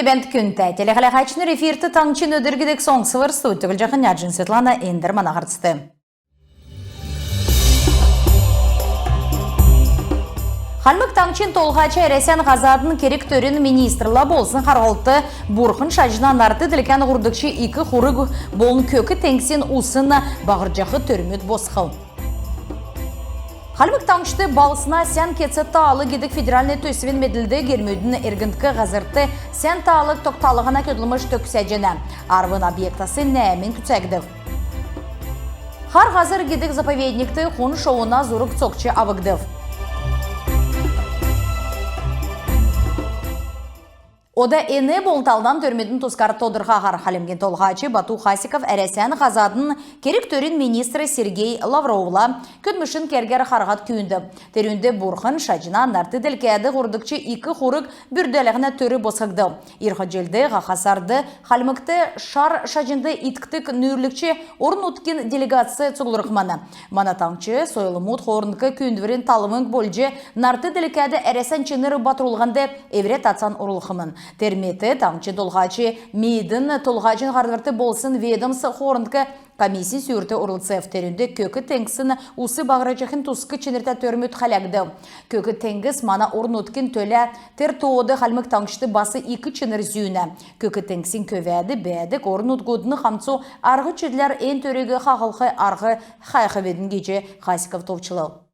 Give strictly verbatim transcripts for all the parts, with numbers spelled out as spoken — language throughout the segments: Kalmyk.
Бәәнт, күндтә телехәләәчнр! Эфирт «Таңһчин өдр» гидг соңсвр. Студьд Җахнәҗин Светлана. Эндр мана һарцд. Хальмг Таңһчин Толһач Әрәсән һазадын керг-төрин министрлә болсн харһлтд Бурхн Шаҗна нарт-делкән һурвдгч ик хург болн Көк теңгсин усн баһрҗах төрмүд босхв. Хальмг Таңһчд «Балһсна сән кец-таал» гидг федеральн төсвин медлд гермүдин эргндк һазрт сән таал тогталһна көдлмш төгсәҗәнә. Арвн объектәс нәәмн күцәгдв. «Хар һазр» гидг заповедникт хун шовуна зург цокҗ авгдв. Ода эн болн талдан төрмүдин тускар тодрхаһар. Хальмгин Толһач Бату Хасиков Әрәсән һазадын керг-төрин министр Сергей Лавровла көдлмшин кергәр харһад күүндв. Терүнд Бурхн Шаҗна нарт-делкәд һурвдгч ик хург бүрдәлһнә төр босхгдв. Ирх җилд һаха сард Хальмгт шар шаҗнд иткдг нүүрлгч орн-нутгин делегацс цуглрхмн. Мана таңһч сойлмуд хоорндк күүндврин талвң болҗ, нарт-делкәд Әрәсән чинр батрулһнд эврә тацан орулхмн. Тер мет таңһчин Толһач МИД-ин толһачин һардврт болсн ведомств хоорндк комиссин сүүрт орлцв. Терүнд Көк теңгсин ус баһрҗахин туск чинртә төрмүд хәләгдв. Көк теңгс мана орн-нутгин төлә, тер тоод Хальмг Таңһчд бас ик чинр зүүнә. Көк теңгсин көвәд бәәдг орн-нутгудын хамцу арһ-чидләр эн төриг хаһлх арһ хәәхвидн, — гиҗ Хасиков товчлв.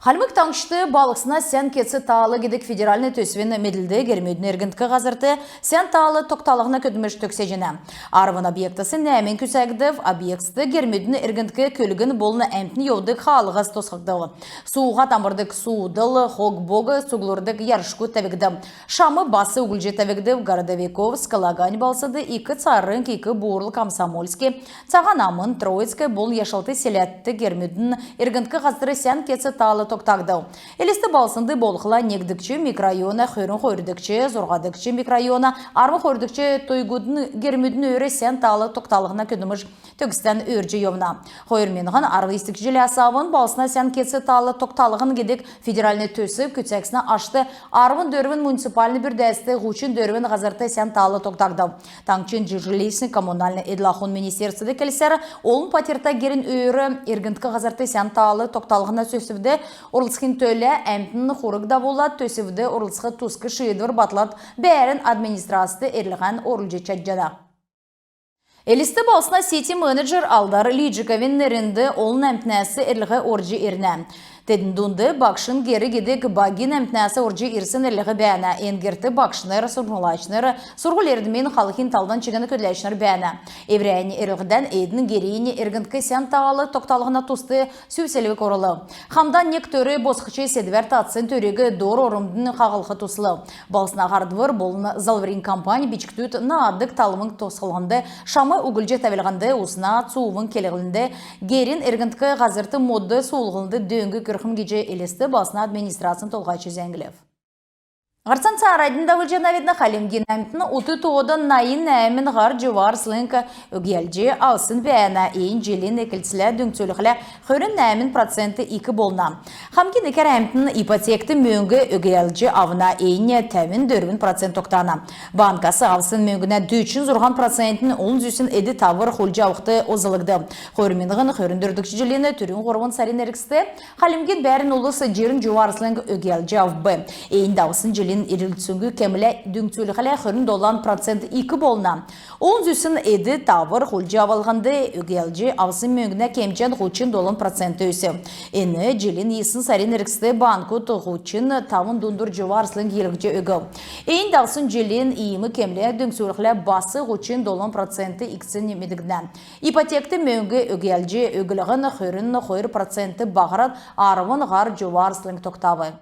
Хальмг Таңһчд «Балһсна сән кец-таал» гидг федеральн төсвин медлд гермүдин эргндк һазрт сән таал тогталһна көдлмш төгсәҗәнә. Арвн объектәс нәәмн күцәгдв. Объектст гермүдин эргндк көлгн болн әмтн йовдг хаалһс тосхгдв. Сууһад амрдг суудл, хог-бог цуглрдг яршгуд тәвгдв. Шам бас углҗ тәвгдв. Городовиковск, Лагань балһснд, Ик Царң, Ик Буурл, Комсомольск, Цаһан Амн, Троицк болн Яшалта селәдт гермүдин эргндк һазрт сән кец-таал тогтагдв. Элст балһснд болхла негдгч микрорайона, хөрн хойрдгч, зурһадгч микрорайона, арвн хойрдгч тойгудын гермүдин өөр сән таал тогталһна көдлмш төгсдән өөрдҗ йовна. Хойр миңһн арвн йисдгч җиләс авн «Балһсна сән кец-таал тогталһн» гидг федеральн төсв күцәгдснә ашт арвн дөрвн муниципальн бүрдәцд һучн дөрвн һазрт сән таал тогтагдв. Таңһчин жилищн-коммунальн эдл-ахун министерствд келсәр, олн патьрта герин өөр эргндк һазрт сән таал тогталһна төсвд орлцхин төлә әмтн хург давулад, төсвд орлцх туск шиидвр батлад, бәәрн администрацд эрлһән орулҗ чадҗана. Элст балһсна сити-менеджер Алдар Лиджиковин нернд олн әмтнәс эрлһ орҗ ирнә. Тедн дунд «Багшин гер» гидг багин әмтнәс орҗ ирсн эрлһ бәәнә. Эн герт багшнр, сурһмҗлачнр, сурһуль-эрдмин халхин талдан чигн көдләчнр бәәнә. Эврәннь эрлһдән эдн герин эргндк сән таал тогталһна туст сүв-селвг орулв. Хамдан нег төр босхҗ, седвәр татсн төриг дор-ормд хаһлх туслв. Балһсна һардвр болн залврин компань бичкдүд нааддг талвң тосхлһнд, шам углҗ тәвлһнд, усна цувң келһнд, герин эргндк һазрт модд суулһнд дөң күрхмн гиҗ Элст балһсна администрацин толһач зәңглв. Һарцан цааранднь давулҗанавидн. Хальмгин әмтн ут тоодан найн нәәмн һар җува арслң өгәлҗ авсн бәәнә. Эн җилин эклцлә дүңцүлхлә, хөрн нәәмн процент ик болна. Хамгин икәр әмтн ипотект мөңг өгәлҗ авна. Эн тәвн дөрвн процент тогтана. Банкас авсн мөңгнә дөчн зурһан процентнь олн зүсн эд-тавр хулдҗ авхд олзлгдв. Хойр миңһн хөрн дөрвдгч җилин түрүн һурвн сарин эргцд Хальмгин бәәрн улс җирн җува арслң өгәлҗ авв. Эн давсн җилин ирлцңгү кемлә дүңцүлхлә, хөрн долан процент ик болна. Олн зүсн эд-тавр хулдҗ авлһнд өгәлҗ авсн мөңгнә кемҗән һучн долан процент өсв. Эн җилин йисн сарин эргцд банкуд һучн тавн дундур җува арслң йилһҗ өгв. Эн давсн җилин иим кемлә дүңцүлхлә, бас һучн долан процент икдснь медгднә. Ипотект мөңг өгәлҗ өглһн хөрн хойр процент баһрад, арвн һар җува арслң тогтав.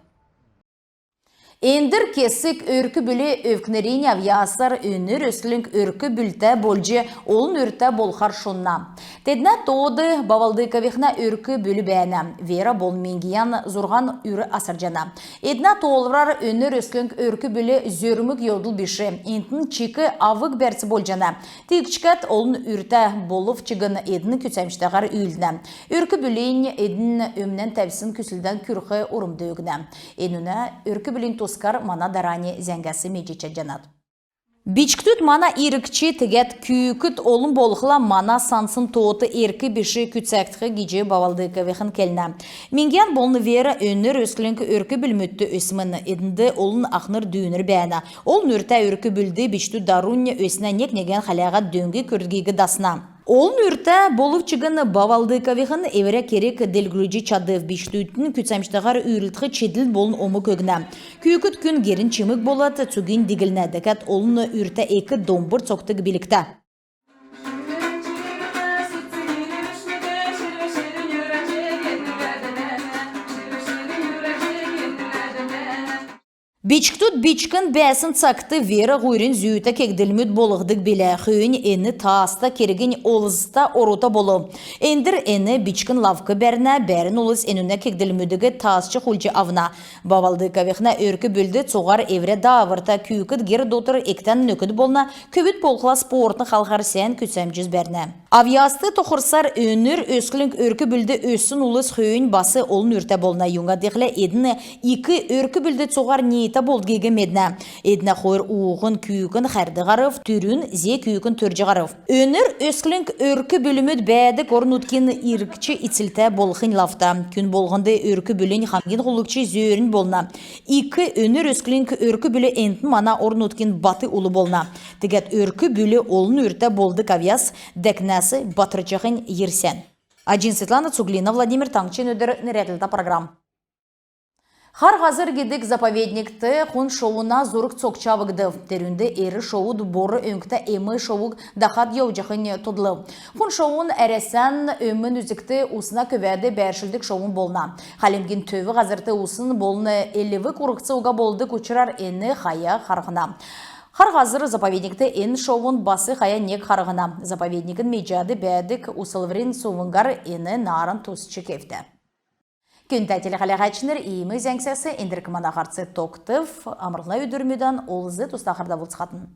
Эндр кесг өрк-бүл өвкнрин авъясар өнр өсклң өрк-бүлтә болҗ, олн үртә болхар шунна. Теднә тоод Бавалдыковихна өрк-бүл бәәнә. Вера болн Мингиян зурһан үр асрҗана. Эднә тоолврар өнр өсклң өрк-бүл зөрмг йовдл биш, энтн чик авг-бәрц болҗана. Тиигчкәд олн үртә болв чигн, эдн күцәмҗтәһәр үүлднә. Өрк-бүлнь эдн өмнән тәвсн күслдән күрх урмд өгнә. Энүнә өрк-бүлин тускар мана дарани зәңгәс медҗ чадҗанат. Бичкдүд мана иргч, тегәд күүкд олн болхла, мана сансн тоот эрк биш күцәгдх гиҗ Бавалдыковихн келнә. Мингиян болн Вера өнр өсклң өрк-бүлмүдт өсмн. Эднд олн ахнр-дүүнр бәәнә. Олн үртә өрк-бүлд бичкдүд дарунь өснә, нег-негән хәләһәд дөң күргдгиг дасна. Олн үртә болв чигн Бавалдыковихн эврә керг делгрүлҗ чадв. Бичкдүдин күцәмҗтәһәр үүрлдх чидл болн омг өгнә. Күүкд күн герин чимг болад, цугинь диглнә. Дәкәд олн үртә эк домбр цокдг билгтә. Бичкдүд бичкн бәәсн цагт Вера һуйрин зүүтә кегдлмүд болһдг билә. Хөөннь эн тааста кергнь олзта орута болв. Эндр эн бичкн лавк бәрнә, бәәрн улс энүнә кегдлмүдиг таасҗ хулдҗ авна. Бавалдыковихнә өрк-бүлд цуһар эврә дааврта. Күүкд гер дотр эктән нөкд болна, көвүд болхла спортын халхар сән күцәмҗс бәрнә. Авъяст тохрсар өнр өсклң өрк-бүлд өссн улс хөөннь бас олн үртә болна. Юңгад гихлә эдн ик өрк-бүлд цуһар ниитә болдгиг меднә. Эднә хойр ууһн күүкн хәрд һарв, түрүн зе күүкн төрҗ һарв. Өнр өсклң өрк-бүлмүд бәәдг орн-нутгин иргч ицлтә болхнь лавта. Күн болһнд өрк-бүлнь хамгин һоллгч зөөрнь болна. Ик өнр өсклң өрк-бүл энтн мана орн-нутгин бат ул болна. Тегәд өрк-бүл олн үртә болдг авъяс дәкнәс батрҗахнь йир сән. Аҗин Светлана, Цуглина Владимир, «Таңһчин өдр» нерәдлтә программ. «Хар һазр» гидг заповедникт хун шовуна зург цокҗ авгдв. Терүнд эр шовуд бор өңгтә эм шовуг дахад йовҗахнь тодлв. Хун шовун Әрәсән өмн үзгт усна көвәд бәәршлдг шовун болна. Хальмгин төв һазрт усн болн элв урһц уга болдг учрар эн хая харһна. «Хар һазр» заповедникт эн шовун бас хая нег харһна. Заповедникин меҗәд бәәдг услврин сувгар эн нааран тусч кевтә. Күндтә телехәләһәчнр, иим зәңгсәс эндрк мана һарц тогтв. Амрлһна өдрмүдән олз-тустаһар давулцхатн.